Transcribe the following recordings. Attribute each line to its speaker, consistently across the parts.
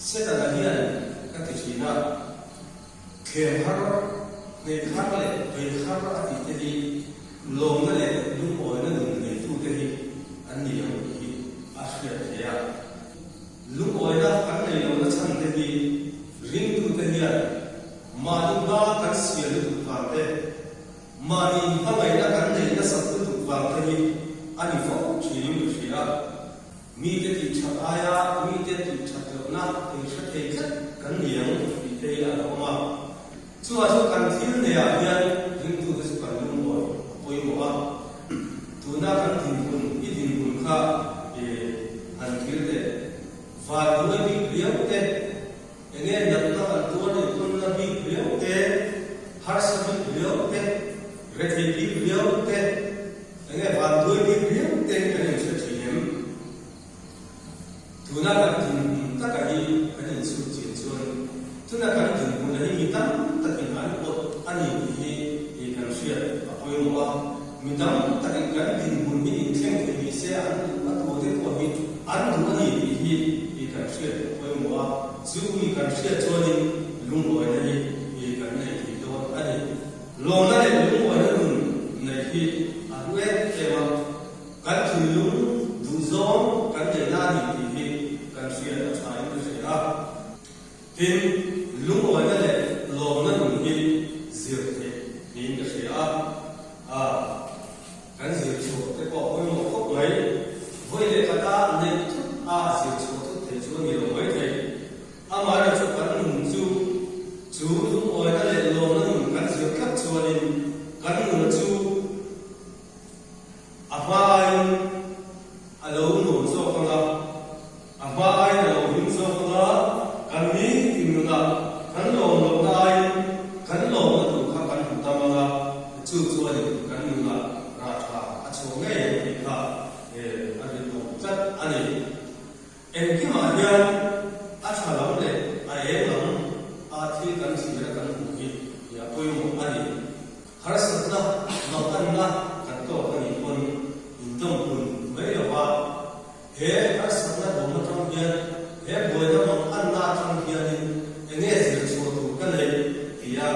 Speaker 1: Setana hian ka ti thin a, thlem har, hneih har leh bei har a tih te hi lawmna leh lungawina nun neitute hi an ni lo tih hi a hriat theih a. Lungawina kan nei lohna chhan te hi ringtute hian mahni hma kan sial lutuk vang te, mahni hmangaihna kan neih nasat lutuk vang te hi a ni fo thinin ka hria. Mite tih that aia mite tih that lohna inhre thei tlat kan ni ang tih te hi a lo awm a. Chuvah chuan kan thil neiah hian ringtute chu kan lungawi a pawimawh a. Tuna kan dinhmun, i dinhmun kha han thil teh. Van hnuai bik riau te, enge natna kan tuar intawnna bik riau te, harsa bik riau te, rethei bik riau te, Enge vanduai bik riau te kan inhre thin em? Tuna kan dinhmun taka hi kan inchhut chian chuan tuna kan dinhmuna hi mi tam takin an awt a ni tih hi kan hriat a pawimawh a. Mi tam takin kan dinhmun hi inthleng thei ni se an duh a tu te pawh hi an duh a ni tih hi kan hriat a pawimawh a. Chu mi kan hriat chuanin lungawina hi kan nei thei dawn a ni. Lawmna leh lungawina nun neih hi a hlu em em a, kan thinlung duhzawng kan neihna a ni tih hi kan hriat a tha in ka hria a. Tin, lungawina leh lawmna nun hi zir theih niin ka hria a, a kan zir chhuah te pawh a pawimawh khawp mai. Vawi leh khata neih thut a zir chhuah thut theih chu a ni lo maithei. Amaherawh chu kan nun chu chu lungawina leh lawmna nun kan zir tlat chuanin kan nuna chu a hma aiin a lo nuam zawk ang a, a hma aiin a lo hlim zawk ang a, kan nitin nunah kan lawm lohna aiin kan lawmna tur kha kan hmu tam ang a, chu chuanin kan nunah rah tha a chhuah ngei ang tih kha a rinawm tlat a ni. Engkimah hian a tha lam leh a eng lam a thil kan thlir a kan hmuh hi hi a pawimawh a ni. Harsatna, manganna kan tawk a nih pawn intawmpun mai lo va, he harsatna dawm atang hian, he buaina manganna atang hianin enge zir chhuah tur ka neih tia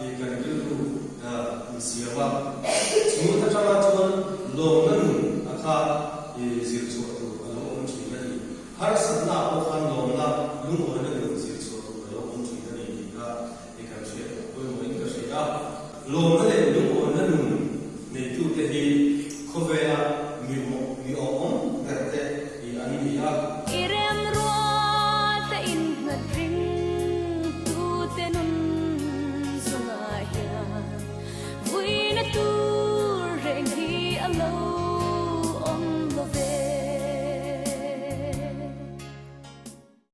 Speaker 1: i kan rilru insiam a. Chu atanga chuan lawmna nun a kha i zir chhuah tur a lo awm thin a ni. Harsatna pawh khan lawmna, lungawina nun zir chhuah tur a lo awm thin a ni tih kha i kan hriat pawimawhin ka hria a. Lawmna leh.